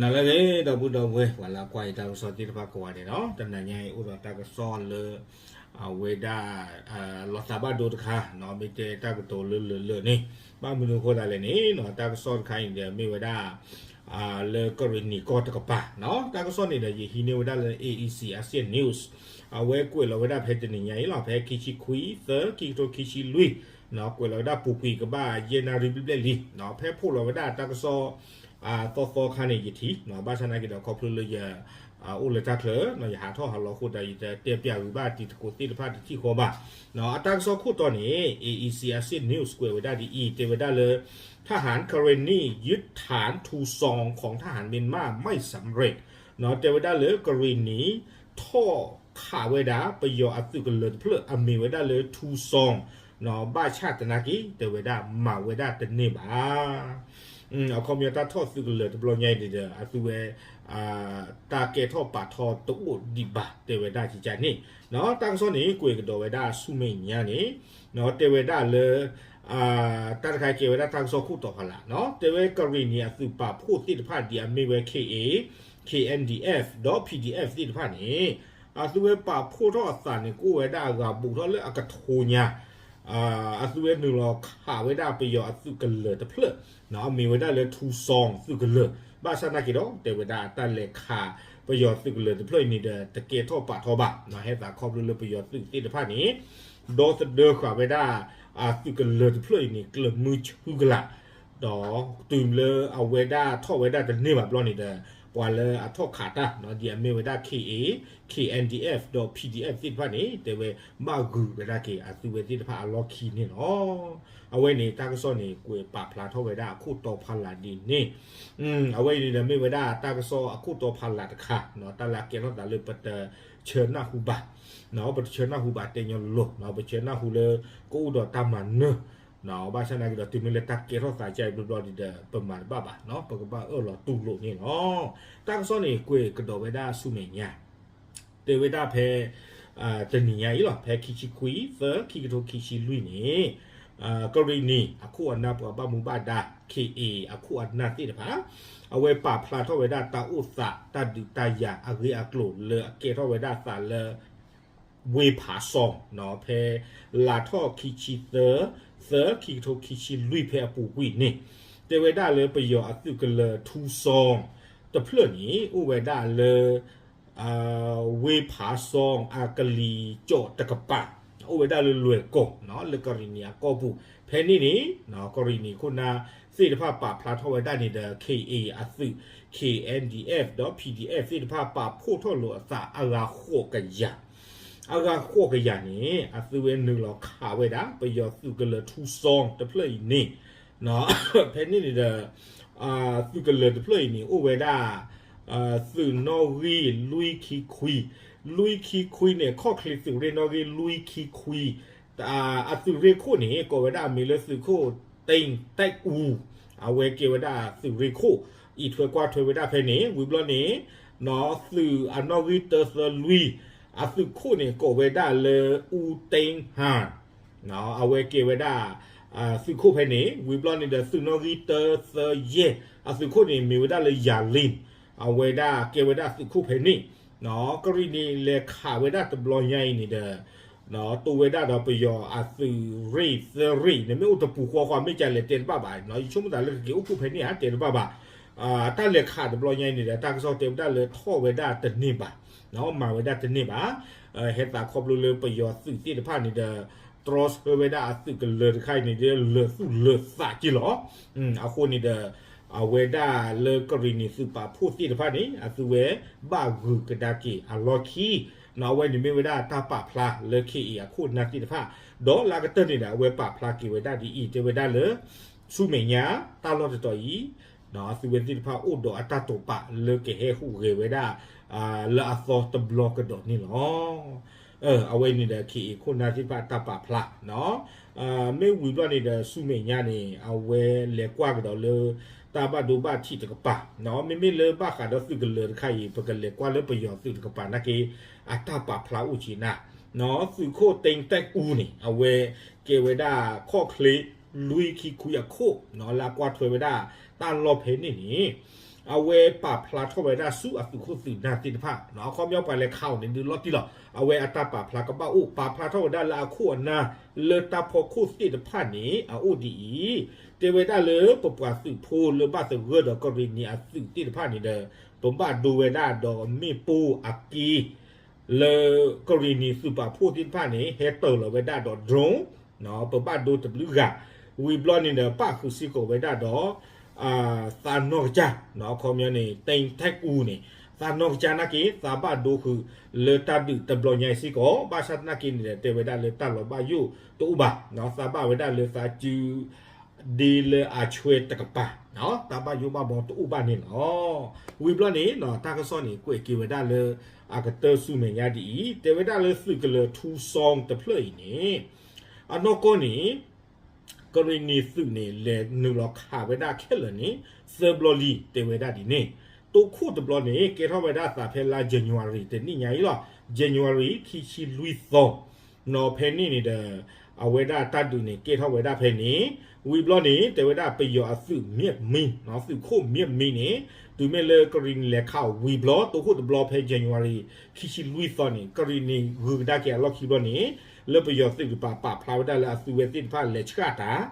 နၤလၢအဂ့ၤ ဒီပုၢ်ဒီဝဲၢ် ပှၤလၢကွၢ်ယတၢ်ကစီၣ်သ့ၣ်တဖၣ်ကိးဂၤဒဲးနီၤ, တနၤညါအံၤအိၣ်ဒီးတၢ်ကစီၣ်လၢ အဝဲဒၣ် လီၤသးဘၣ်ဒိတခါနီၤ, မ့ၢ်တဲတၢ်ကတိၤလၢလၢာ်လၢာ်န့ၣ်, ဘၣ်မနုၤအဃိသတးလဲၣ်န့ၣ်နီၤ, တၢ်ကစီၣ်တခါအံၤဒီးမ့ၢ်ဝဲဒၣ် လၢကရံၣ်နံၤကီၢ်တကပၤနီၤ, တၢ်ကစီၣ်န့ၣ်ဒီးယဟံးန့ၢ်ဝဲဒၣ်လၢ A E C Asian News, အဝဲကွဲးလီၤဝဲဒၣ်ဖဲတနံၤညါအံၤလီၤ, ဖဲခံဆံခွံ သၢ ခံကထိခံဆံလွံၢ် ကွဲးလီၤဝဲဒၣ်ပူၤကွံာ်ကဘၣ်ယဲၢ်နၣ်ရံၣ်ဘျဲၣ်ဘျဲၣ်လံ, ဖဲဖီၣ်လီၤဝဲဒၣ်တၢ်ကစီၣ် သီသီခါန့ၣ်ယထံၣ်, ဘၣ်ဆၣ်သနာ်က့ဒီးခီဖျိလၢယ အိၣ်လၢတၢ်ချၢ ယဟးထီၣ်ဟးလီၤအဃိဒီး ယတတဲပၠးဂံၢ်ဘၣ်တံၤသကိးသ့ၣ်တဖၣ်တထံၣ်ဃီဘၣ်. အတၢ်ကစီၣ်ခိၣ်တီန့ၣ် A E C Asian News ကွဲးဝဲဒၣ်ဒ်အံၤ, တဲဝဲဒၣ်လၢ ทหารกะเหรี่ยงยึดฐานทูซองของทหารเมียนมาไม่สำเร็จ တဲဝဲဒၣ်လၢကရံၣ်နံၤ ထီၣ်ခးဝဲဒၣ်ပယီၤအသုးကလၢၤတဖျၢၣ် အမ့ၢ်ဝဲဒၣ်လၢ ထူစီၣ် ဘၣ်ဆၣ်သနာ်က့ တဲဝဲဒၣ်မၤဝဲဒၣ်တန့ၢ်ဘၣ်. အခီပညီတၢ်ထီၣ်သုးကလၢၤတဘျီညါအံၤဒီး အသုဝဲ တၢ်ကဲထီၣ်ပာ်ထီၣ်တအိၣ်ဒံးဘၣ် တဲဝဲဒၣ်ကကန့ၣ်, တၢ်ကစီၣ်န့ၣ် ကွဲးကဒီးဝဲဒၣ်ဆူမဲာ်ညါန့ၣ် တဲဝဲဒၣ်လၢ တၢ်တခါကဲဝဲဒၣ်တၢ်ကစီၣ်ခိၣ်တီဖးလး, တဲဝဲကရံၣ်နံၤအသုးပာ်ဖှိၣ်သ့ၣ်တဖၣ်ဒ်အမ့ၢ်ဝဲ K A, K N D F ဒီး P D F သ့ၣ်တဖၣ်န့ၣ် အသုဝဲပာ်ဖှိၣ်ထီၣ်အသးန့ၣ် ကအိၣ်ဝဲဒၣ်အဂၤဘူးထီၣ်လၢအကထိညါ အသုဝဲနုာ်လီၤခးဝဲဒၣ်ပယီၤအသုးကလၢၤတဖျၢၣ်, အမ့ၢ်ဝဲဒၣ်လၢ ထူစီၣ် သုးကလၢၤ, ဘၣ်ဆၣ်သနာ်က့ဒီး တဲဝဲဒၣ်တၢ်လဲၤခးပယီၤသုးကလၢၤတဖျၢၣ်အံၤန့ၣ်ဒီး တကဲထီၣ်ပာ်ထီၣ်ဘၣ်, ဟဲသးခီဖျိလၢပယီၤသုးသ့ၣ်တဖၣ်န့ၣ် ဒီသဒၢဃာ်ဝဲဒၣ် အသုးကလၢၤတဖျၢၣ်အံၤန့ၣ် ကျၢၤမုဆူကလာ် ဒီးတုၤလၢအဝဲဒၣ်ထီၣ်ဝဲဒၣ်တန့ၢ်ဘၣ်ဘျီန့ၣ်ဒီး ပှၤလၢအထီၣ်ခးတၢ် ဒ်အမ့ၢ်ဝဲဒၣ် K A, K N D F ဒီး P D F သ့ၣ်တဖၣ်န့ၣ် တဲဝဲဘၣ်ဂုာ်ကဒါက့ၤအသုဝဲသ့ၣ်တဖၣ်အလီၢ်ခံန့ၣ်လီၤ. အဝဲန့ၣ်တၢ်ကစီၣ်န့ၣ် ကွဲးပာ်ဖျါထီၣ်ဝဲဒၣ်အခိၣ်တီဖးလးဒ်န့ၣ်, အဝဲအံၤန့ၣ်ဒီးမ့ၢ်ဝဲဒၣ်တၢ်ကစီၣ်အခိၣ်တီဖးလးတခါ, တၢ်လၢအကဲထီၣ်သးလၢပတဆၢနၢ်ဟူဘၣ်, ပတဆၢနၢ်ဟူဘၣ်တဲညီလိၤ, ပဆၢနၢ်ဟူလၢကအိၣ်ဒီးတၢ်မၤနၢၤ ဘၣ်ဆၣ်သနာ်က့ဒီး တုၤမ့ၢ်လၢတၢ်ကဲထီၣ်သးကအံၤဘျီဘျီဒီး ပမၤတဘၣ်ဘၣ်, ပကဘၣ်အၢၣ်လီၤတူၢ်လိာ်န့ၣ်လီၤ. တၢ်ကစီၣ်န့ၣ် ကွဲးကဒီးဝဲဒၣ်ဆူမဲာ်ညါ, တဲဝဲဒၣ်ဖဲ တနံၤညါအံၤလီၤ, ဖဲခံဆံခွံ သၢ ခံကထိခံဆံလွံၢ်န့ၣ် ကရံၣ်နံၤအခိၣ်အနၢ်ပှၤဘၣ်မူဘၣ်ဒါ K A အခိၣ်အနၢ်သ့ၣ်တဖၣ် အဝဲပာ်ဖျါထီၣ်ဝဲဒၣ်တၢ်အိၣ်သးတၢ်ဒုးတၢ်ယၤအဂ့ၢ်အကျိၤလၢအကဲထီၣ်ဝဲဒၣ်သးလၢ ဝ့ၢ်ဖးစီၣ် ဖဲလါထီၣ်ခံဆံသၢ သၢ ခံကထိခံဆံလွံၢ်ဖဲအပူၤကွံာ်န့ၣ်, တဲဝဲဒၣ်လၢပယီၤအသုးကလၢၤထူစီၣ်တဖျၢၣ်န့ၣ် အိၣ်ဝဲဒၣ်လၢ ဝ့ၢ်ဖးစီၣ်အကလံၤကၠီၣ်တကပၤ, အိၣ်ဝဲဒၣ်လၢလွဲၢ်ကီၢ် လၢကရံၣ်နံၤအကီၢ်ပူၤ, ဖဲန့ၣ်န့ၣ် ကရံၣ်နံၤခိၣ်နၢ်သ့ၣ်တဖၣ်ပာ်ဖျါထီၣ်ဝဲဒၣ်န့ၣ်ဒီး K A အသုး K N D F ဒီး P D F သ့ၣ်တဖၣ်ပာ်ဖှိၣ်ထီၣ်လိာ်အသးအဂၤဃိးကယၤ အဂၤဃိးကယၤန့ၣ် အသုဝဲနုာ်လီၤခးဝဲဒၣ် ပယီၤသုးကလၢၤထူစီၣ်တဖျၢၣ်အံၤန့ၣ်, ဖဲန့ၣ်န့ၣ်ဒီး သုးကလၢၤတဖျၢၣ်အံၤန့ၣ် အိၣ်ဝဲဒၣ် သုးနီၣ်ဂံၢ်လွံၢ်ခံခွံ, လွံၢ်ခံခွံန့ၣ် ခီၣ်ချ့သုးရ့ၣ်နီၣ်ဂံၢ်လွံၢ်ခံခွံ, အသုးရ့ၣ်ခိၣ်န့ၣ် ကိးဝဲဒၣ်အမံၤလၢသုးခိၣ် တ့ၢ်တဲၣ်အူ, အဝဲကဲဝဲဒၣ်သုးရ့ၣ်ခိၣ်, အံးထွဲကွၢ်ထွဲဝဲဒၣ်ဖဲန့ၣ် ဝံၤဘျီန့ၣ် သုးအနီၣ်ဂံၢ်တၢသၢလွံၢ်, အသုးခိၣ်န့ၣ် ကိးဝဲဒၣ်လၢအူတ့ၢ်ဟၣ် အဝဲကဲဝဲဒၣ် သုးခိၣ်ဖဲန့ၣ်, ဝံၤဘျီန့ၣ်ဒီးသုးနီၣ်ဂံၢ်တၢသၢယဲၢ်, အသုးခိၣ်န့ၣ် မ့ၢ်ဝဲဒၣ်လၢယၤလ့ၣ်, အဝဲဒၣ်ကဲဝဲဒၣ်သုးခိၣ်ဖဲန့ၣ်, ကရံၣ်နံၤလဲၤခးဝဲဒၣ်တဘျီညါအံၤန့ၣ်ဒီး တိဝဲဒၣ်ဒီးပယီၤအသုးရ့ၣ်သၢရ့ၣ်န့ၣ် မ့ၢ်အိၣ်တပူၤဃီဃီ မ့ၢ်ကလဲၤတဲတဘၣ်ဘၣ်, ယဆိကမိၣ်သးလၢကက့ၤအိၣ်ခိၣ်ဖဲန့ၣ်ဧါ တဲတဘၣ်ဘၣ်, တၢ်လဲၤခးတဘျီညါအံၤန့ၣ်ဒီး တၢ်ကစီၣ်တဲဝဲဒၣ်လၢထီၣ်ဝဲဒၣ်တန့ၢ်ဘၣ်, မၤဝဲဒၣ်တန့ၢ်ဘၣ်, ဟဲသးခီဖျိလၢပယီၤသုးသ့ၣ်တဖၣ်န့ၣ်ဒီး တြီဆၢဝဲဒၣ်အသုးကလၢၤတခါအံၤန့ၣ်ဒီး လၢာ်သူၣ်လၢာ်သးက့လီၤ. အဃိန့ၣ်ဒီး အဝဲဒၣ်လၢကရံၣ်နံၤသုးပာ်ဖှိၣ်သ့ၣ်တဖၣ်န့ၣ် အသုဝဲဘၣ်ဂုာ်ကဒါက့ၤအလီၢ်ခံ, အဝဲန့ၣ်မ့ၢ်ဝဲဒၣ်တၢ်ပာ်ဖျါလၢ K A အခိၣ်အနၢ်သ့ၣ်တဖၣ်, ဒီးလၢအကတၢၢ်န့ၣ်ဒီး အဝဲပာ်ဖျါက့ၤဝဲဒၣ်ဒ်အံၤ တဲဝဲဒၣ်လၢ ဆူမဲာ်ညါ တၢ်လီၢ်တတီၤအံၤ အသုဝဲသ့ၣ်တဖၣ်အိၣ်ဒီးအတၢ်တိာ်ပာ်လၢကဟဲဟူးဂဲၤဝဲဒၣ် လၢအသီတဘျီကဒီးန့ၣ်လီၤ. အဝဲန့ၣ်ဒီး K A ခိၣ်နၢ်သ့ၣ်တဖၣ်တၢ်ပာ်ဖျါ မ့ၢ်ဝံၤဘျီန့ၣ်ဒီး ဆူမဲာ်ညါန့ၣ် အဝဲလဲၤကွၢ်ကဒီးလၢ တၢ်ဘၣ်ဒိဘၣ်ထံးတကပၤ, မ့မ့ၢ်လၢဘၣ်ဃးဒီးသုးကလၢၤတခါအံၤ ပကလဲၤကွၢ်လၢပယီၤသုးတကပၤနာ်က့ အတၢ်ပာ်ဖျါအိၣ်က့ၤနၤ, သုးခိၣ်တ့ၢ်တဲၣ်အူန့ၣ် အဝဲကဲဝဲဒၣ်ခီၣ်ချ့လွံၢ်ခံခွံအခိၣ် လၢအကွၢ်ထွဲဝဲဒၣ်တၢ်လီၢ်ဖဲန့ၣ်န့ၣ် အဝဲပာ်ဖျါထီၣ်ဝဲဒၣ်ဆူအသုးခိၣ်သုးနၢ်သ့ၣ်တဖၣ် အခီပညီပှၤလဲၤခးအီၤန့ၣ်ဒုးလီၤတံၢ်လီၤ. အဝဲအတၢ်ပာ်ဖျါကဘၣ်အိၣ် ပာ်ဖျါထီၣ်ဝဲဒၣ်လၢအခိၣ်အနၢ် လၢတၢ်ဖီခိၣ်သ့ၣ်တဖၣ်န့ၣ် အအိၣ်ဒ်အံၤ, တဲဝဲဒၣ်လၢပပှၤသုးဖိလၢဘၣ်သဂၢၢ်ဒီးကရံၣ်နံၣ်အသုးသ့ၣ်တဖၣ်န့ၣ်ဒီး ပဘၣ်ဒိဝဲဒၣ်ဒီးမ့ၣ်ပိၢ်အက့ လၢကရံၣ်နံၣ်သုးပာ်ဖှိၣ်သ့ၣ်တဖၣ်န့ၣ် ဟဲတၢၤလီၤဝဲဒၣ်ဒီး drone ပဘၣ်ဒိတဘျုးဂၤ, ဝံၤဘျီန့ၣ်ဒီး ပၣ်ဃုာ်စ့ၢ်ကီးဝဲဒၣ်ဒီး သးနီၢ်ကစၢ် အခီပညီန့ၣ် တဲတၢ်အူန့ၣ် သးနီၢ်ကစၢ်နာ်က့ သးဘၣ်ဒိဃုာ်လၢတၢ်ဒုးတဘျီညါအံၤစ့ၢ်ကီး, ဘၣ်ဆၣ်သနာ်က့န့ၣ်ဒီး တဲဝဲဒၣ်လၢတၢ်လီၤဘၣ်ယိၣ်တအိၣ်ဘၣ်, သးဘၣ်ဝဲဒၣ်လၢသးစု ဒ့လၢအဆွဲတကပၤ, တၢ်ဘၣ်ယိၣ်ဘၣ်ဘီတအိၣ်ဘၣ်န့ၣ်လီၤ. ဝံၤဘျီန့ၣ် တၢ်ကစီၣ်န့ၣ် ကွဲးက့ၤဝဲဒၣ်လၢအကတၢၢ်ဆူမဲာ်ညါဒ်အံၤ, တဲဝဲဒၣ်လၢသုးကလၢၤထူစီတဖျၢၣ်အံၤန့ၣ် အနီၢ်ကီၢ်န့ၣ် ကရံၣ်နံၣ်သုးန့ၣ် လဲၤနုာ်လီၤခးဝဲဒၣ်ခဲလၢာ်န့ၣ် သၢဘျီလံ တဲဝဲဒၣ်ဒ်န့ၣ်, တိခိၣ်တဘျီန့ၣ် ကဲထီၣ်ဝဲဒၣ်အသးဖဲလါ January တနံၣ်ညါအံၤလီၤ. January ခံဆံလွံၢ်သီ နီၢ်ဖဲန့ၣ်န့ၣ်ဒီး အဝဲဒၣ်တၢ်ဒုးန့ၣ် ကဲထီၣ်ဝဲဒၣ်ဖဲန့ၣ်, ဝံၤဘျီန့ၣ် တဲဝဲဒၣ်ပယီၤအသုးမ့ၢ်မံ သုးခိၣ်မ့ၢ်မံန့ၣ် တုၤမ့ၢ်လၢကရံၣ်နံၣ်လဲၤခးအီၤဝံၤဘျီ တိခိၣ်တဘျီဖဲ January ခံဆံလွံၢ်သီန့ၣ် ကရံၣ်နံၣ်ဂုၤကဒါက့ၤအလီၢ်ခံဘျီန့ၣ် လၢပယီၤသုးတကပၤပာ်ဖျါဝဲဒၣ်လၢအသုဝဲသ့ၣ်တဖၣ်လဲၤဆှၣ်တၢ်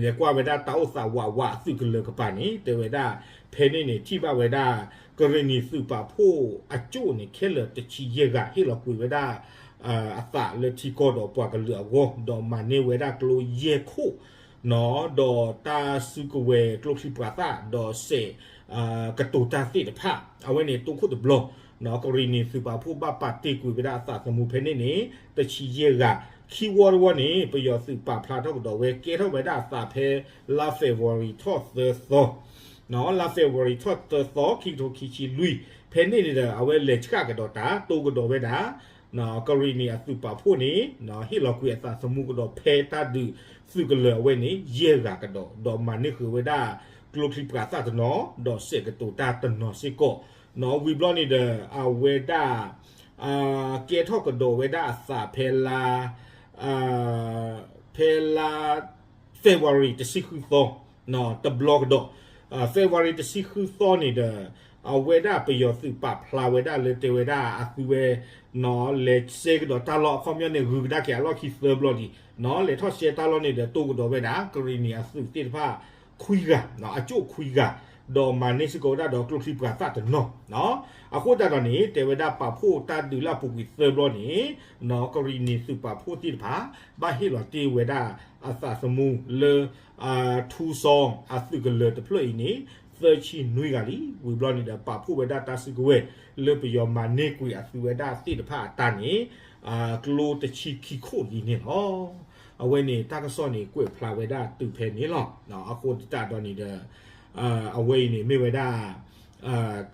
လဲၤကွၢ်ဝဲဒၣ်တၢ်အိၣ်သးဝးဝးအသုးကလၢၤကပၤန့ၣ် တဲဝဲဒၣ် ဖဲန့ၣ်န့ၣ် ထံၣ်ဘၣ်ဝဲဒၣ် ကရံၣ်နံၣ်သုးပာ်ဖှိၣ်အကၠိၣ်န့ၣ် ခဲလၢာ်တဆံယဲၢ်ဂၤ ဟ့ၣ်လီၤကွံာ်ဝဲဒၣ် အသးလၢထံကီၢ်ဒီးပှၤကလုာ်အဂီၢ် ဒီးမၤန့ၢ်ဝဲဒၣ်ကျိယဲၢ်ခိၣ် ဒီးတၢ်စုကဝဲၤကျိချံမျိာ်သၣ် ဒီးစဲး ကတိၤတၢ်သ့ၣ်တဖၣ် အဝဲန့ၣ်တိခိၣ်တဘျီ ကရံၣ်နံၣ်သုးပာ်ဖှိၣ်ဘၣ်ပာ်တ့ၢ်ကွံာ်ဝဲဒၣ်အသးသမူဖဲန့ၣ်န့ၣ် တဆံယဲၢ်ဂၤ ခံဝီတဝီန့ၣ် ပယီၤသုးပာ်ဖျါထီၣ်ကဒီးဝဲ ကဲထီၣ်ဝဲဒၣ်အသးဖဲလါ February ထီၣ်သၢသီ လါ February ထီၣ်သၢသီ ခံကထိခံဆံလွံၢ် ဖဲန့ၣ်န့ၣ်ဒီး အဝဲလဲၤဆှၣ်ကဒီးတၢ် တိၤကဒီးဝဲဒၣ် ကရံၣ်နံၣ်အသုးပာ်ဖှိၣ်န့ၣ် ဟ့ၣ်လီၤကွံာ်အသးသမူကဒီးဖဲတၢ်ဒုးသုးကလၢၤအဝဲန့ၣ် ယဲၢ်ဂၤကဒီး ဒီးမၤန့ၢ်ဃုာ်ဝဲဒၣ် ကျိချံမျိာ်သၣ်တနီၤ ဒီးစဲးကတိၤတၢ်တနီၤစ့ၢ်ကီး ဝံၤဘျီန့ၣ်ဒီး အဝဲဒၣ် ကဲထီၣ်ကဒီးဝဲဒၣ်အသးဖဲလါ ဖဲလါ February တဆံဃုသီ တဘျီကဒီး February တဆံဃုသီန့ၣ်ဒီး အဝဲဒၣ်ပယီၤသုးပာ်ဖျါဝဲဒၣ်လၢတဲဝဲဒၣ်အသုဝဲ လဲၤစဲကဒီးတၢ်လီၢ် အခီပညီန့ၣ် ဂုၤကဒါက့ၤအလီၢ်ခံသၢဘျီလံ လဲၤထီၣ်စဲတၢ်လီၢ်န့ၣ်ဒီး တိၤကဒီးဝဲဒၣ် ကရံၣ်နံၣ်အသုးသ့ၣ်တဖၣ် ခွံဂၤ အကၠိၣ်ခွံဂၤ ဒီးမၤန့ၢ်စ့ၢ်ကီးဝဲဒၣ်ဒီးကျိချံမျိာ်သၣ်တနီၤ အဃိသတးဒီးန့ၣ် တဲဝဲဒၣ်ပာ်ဖှိၣ်တၢ်ဒုးလၢအပူၤကွံာ်သၢဘျီန့ၣ် ကရံၣ်နံၣ်သုးပာ်ဖှိၣ်သ့ၣ်တဖၣ် ဘၣ်ဟ့ၣ်လီၤတ့ၢ်ဝဲဒၣ်အသးသမူလၢ ထူစီအသုးကလၢၤတဖျၢၣ်အံၤန့ၣ် သၢဆံနွံဂၤလံ ဝံၤဘျီန့ၣ်ဒီး ပာ်ဖှိၣ်ဝဲဒၣ်တၢ်စုကဝဲၤ လၢပယီၤမၤန့ၢ်ကွံာ်အသုဝဲဒၣ်သ့ၣ်တဖၣ်အတၢ်န့ၣ် ကျိတဆံခံခိၣ်လံန့ၣ်လီၤ. အဝဲန့ၣ် တၢ်ကစီၣ်န့ၣ် ကွဲးဖျါဝဲဒၣ်တုၤဖဲန့ၣ်လီၤ. အဃိသတးဒီးန့ၣ်ဒီး အဝဲအံၤန့ၣ်မ့ၢ်ဝဲဒၣ်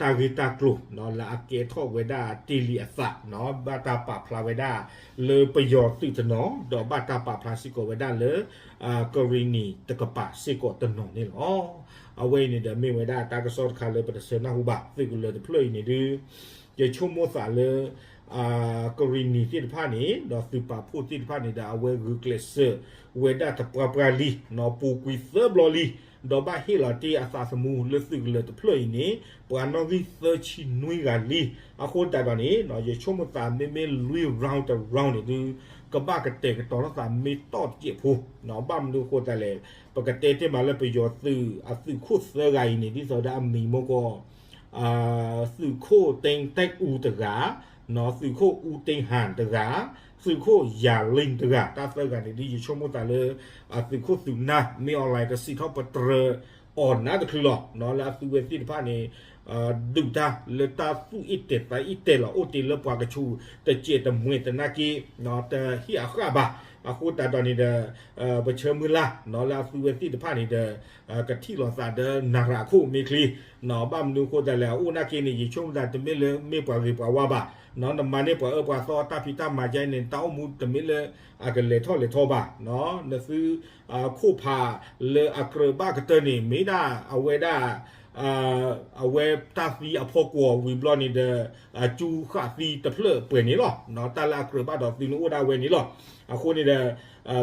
တၢ်ဂ့ၢ်တၢ်ကျိၤ လၢအကဲထီၣ်ဝဲဒၣ်တ့ၢ်လံအသး ဘၣ်တၢ်ပာ်ဖျါဝဲဒၣ် လၢပယီၤသုးတနီၤ ဒီးဘၣ်တၢ်ပာ်ဖျါစ့ၢ်ကီးဝဲဒၣ်လၢ ကရံၣ်နံၣ်တကပၤစ့ၢ်ကီးတနီၤန့ၣ်လီၤ. အဝဲအံၤန့ၣ်ဒီးမ့ၢ်ဝဲဒၣ်တၢ်ကစီၣ်တခါလၢပတဆၢနၢ်ဟူဘၣ် သုးကလၢၤတဖျၢၣ်အံၤန့ၣ်ဒုး ယဆိကမိၣ်သးလၢ ကရံၣ်နံၣ်သ့ၣ်တဖၣ်န့ၣ် ဒီးသုးပာ်ဖှိၣ်သ့ၣ်တဖၣ်န့ၣ်ဒီး အဝဲဂုာ်ကျဲးစၢးဝဲဒၣ်တပှၢ်ပှၢ်လံ ပူၤကွံာ်သၢဘျီလံ ဒီးဘၣ်ဟ့ၣ်လီၤတ့ၢ်အသးသမူလၢသုးကလၢၤတဖျၢၣ်အံၤန့ၣ် ပှၤနီၣ်ဂံၢ်သၢဆံနွံဂၤလံ. အဃိသတးဒီးန့ၣ် ယဆိကမိၣ်သးမ့မ့ၢ်လွံၢ် round တ round န့ၣ်ဒုး ကဘၣ်ကတဲာ်ကတီၤထီၣ်သးမ့ၢ်တီၢ်တစဲးဖိ ဘၣ်မနုၤအဃိသတးလဲၣ် ပကတဲတ့ၢ်မးလၢပယီၤသုးအသုးခိၣ်သၢဂၤအံၤန့ၣ် ဒ်သိးဒီးအမံၤမ့ၢ်ကီး သုးခိၣ်တ့ၢ်တဲၣ်အူတဂၤ, သုးခိၣ်အူတ့ၢ်ဟၣ်တဂၤ, သုးခိၣ်ယၤလ့ၣ်တဂၤ တၢ်သၢဂၤန့ၣ်ဒ်ယဆိကမိၣ်သးလၢ အသုးခိၣ်သုးနၢ် မ့ၢ်အီၤလဲၣ် ကစံးထီၣ်ပတြၢၤအီၤနးတချုးလီၤ. လၢအသုဝဲသ့ၣ်တဖၣ်န့ၣ် ဒုးတၢ်လၢတၢ်သူၣ်အ့ၣ်တဲာ်သးအ့ၣ်တဲာ်လီၤ အိၣ်တ့ၢ်လၢပှၤကဆူးတစဲးတမှဲၤသနာ်က့ တဟ့ၣ်အဃၣ်ဘၣ်. အဃိသတးဒီးန့ၣ်ဒီး ပဆၢမုၢ်လၢ် လၢအသုဝဲသ့ၣ်တဖၣ်န့ၣ်ဒီး ကထံၣ်လိာ်သးဒီးနၤရၤခိၣ်မ့ၢ်ချ့ ဘၣ်မနုၤအဃိသတးလဲၣ် အအိၣ်နာ်က့န့ၣ် ယဆိကမိၣ်သးတမ့ၢ်လၢမ့ၢ်ပှၤဂ့ၤပှၤဝါဘၣ်. နမၤန့ၢ်ပှၤအၢပှၤသီတၢ်ဖံးတၢ်မၤကါအံၤန့ၣ် တၢ်အိၣ်မူတမ့ၢ်လၢအကလဲၤထီၣ်လဲၤထီဘၣ်. နသုခိၣ်ဖးလၢအကြၢးဘၣ်ကတၢၢ်န့ၣ် မ့ၢ်ဒၣ်အဝဲဒၣ် အဝဲတၢ်သံအဖီကွီၤဝံၤဘျီန့ၣ်ဒီး အကၠူဃာ်သံတဖျၢၣ်ပှဲၤန့ၣ်လီၤ. တၢ်လၢအကြၢးဘၣ်ဒီးသုန့ၣ်အိၣ်ဒၣ်ဝဲန့ၣ်လီၤ. အဃိန့ၣ်ဒီး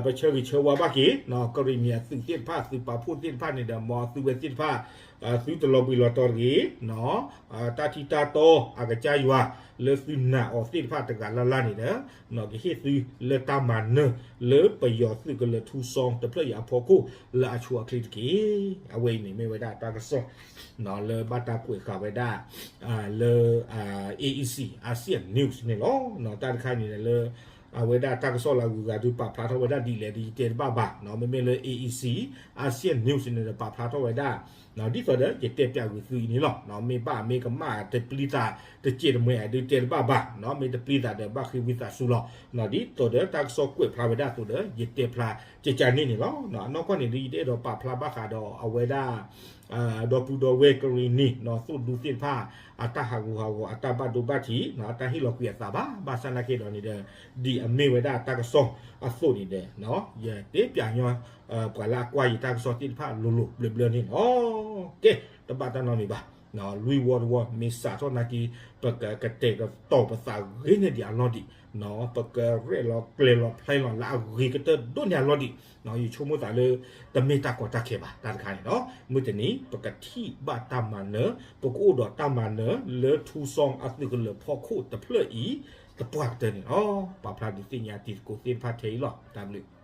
ပဆၢဂ့ၤဆၢဝါဘၣ်က့ၤ ကရ့ၣ်နံၣ်အသုးသ့ၣ်တဖၣ် သုးပာ်ဖှိၣ်သ့ၣ်တဖၣ်န့ၣ်ဒီး မ်အသုဝဲသ့ၣ်တဖၣ် သုတလီၤဘှံးလီၤတီၤတဂ့ၤ, တၢ်ထံၣ်တၢ်တီအကစၢ်ယွၤ လၢသုနာ်အီၤသ့ၣ်တဖၣ်တဂၤလၢ်လၢ်န့ၣ်ဒီး ကဟ့ၣ်သုလၢတၢ်မၤနၢၤ လၢပယီၤသုးကလၢၤထူစီတဖျၢၣ်အံၤအဖီခိၣ် လၢအဆိအချ့တက့ၢ်. အဝဲအံၤန့ၣ်မ့ၢ်ဝဲဒၣ်တၢ်ကစီၣ် လၢဘၣ်တၢ်ကွဲးဃာ်ဝဲဒၣ် လၢ AEC Asian News န့ၣ်လီၤ. တၢ်တခါန့ၣ်ဒီးလၢ အဝဲဒၣ်တၢ်ကစီၣ်လၢအဂုၤအဂၤဒုးပာ်ဖျါထီၣ်ဝဲဒၣ်ဒ်လဲၣ်ဒီး ယတဲတဘၣ်ဘၣ်, မ့မ့ၢ်လၢ AEC Asian News န့ၣ်ဒီးပာ်ဖျါထီၣ်ဝဲဒၣ် ဒ်သိးဒီးယတဲပၠးဂုာ်သုအံၤန့ၣ်လီၤ. မ့ၢ်ဘၣ်မ့ၢ်ကမၣ်တပျံၤသးတစဲးတမှဲၤဒုးတဲတဘၣ်ဘၣ်, မ့ၢ်တပျံၤသးဒီးဘၣ်ဃ့ဝံသးစူၤလီၤ. ဒ်သိးဒီးတၢ်ကစီၣ်ကွဲးဖျါဝဲဒၣ်အသိးဒီး ယတဲဖျါကကန့ၣ်န့ၣ်လီၤ. အနီၢ်ကီၢ်န့ၣ်ဒီး ယတအဲၣ်ဒိးပာ်ဖျါဘၣ်ဃးဒီးအဝဲဒၣ် ဒီပုၢ်ဒီဝဲၢ်ကရ့ၣ်နံၣ် သိၣ်ဒူသ့ၣ်တဖၣ် အတၢ်ဟးဂူာ်ဟးဂီၤ အတၢ်ဘၣ်ဒိဘၣ်ထံး အတၢ်ဟ့ၣ်လီၤကွံာ်အသးဘၣ်. ဘၣ်ဆၣ်သနာ်က့ဒီးန့ၣ်ဒီး ဒ်အမ့ၢ်ဝဲဒၣ်တၢ်ကစီၣ်အသိးန့ၣ်ဒီး ယတဲပၠးညီ ပှၤလၢအကွၢ်ယတၢ်ကစီၣ်သ့ၣ်တဖၣ်လိၤလိၤဘျၢဘျၢန့ၣ်လီၤ. ကဲ တဘၣ်တၢ်နီတမံၤဘၣ်, လွံၢ်ဝီတဝီ မ့ၢ်စးထီၣ်နာ်က့ ပကကတဲာ်ကတီၤပသးဂ့ၤန့ၢ်ဒံးအလီၢ်ဒံး, ပကရဲၣ်လီၤကျဲၤလီၤဖျဲလီၤလၢအဂ့ၤကတၢၢ်ဒိၣ်န့ၢ်အလီၢ်ဒံး, ယဆိကမိၣ်သးလၢ တမ့ၢ်တၢ်ကီတၢ်ခဲဘၣ် တၢ်တခါန့ၣ်လီၤ. မုၢ်တနံၤ ပကထံၣ်ဘၣ်တၢ်မၤနၢၤ ပကအိၣ်ဒီးတၢ်မၤနၢၤလၢထူစီအသုးကလၢၤဖီခိၣ်တဖျၢၣ်အံၤ သပှၢ်ကတၢၢ်န့ၣ်လီၤ. ပာ်ဖျါဒုးသ့ၣ်ညါတံၤသကိးသ့ၣ်တဖၣ်ထဲအံၤလီၤ. တၢ်ဘျုး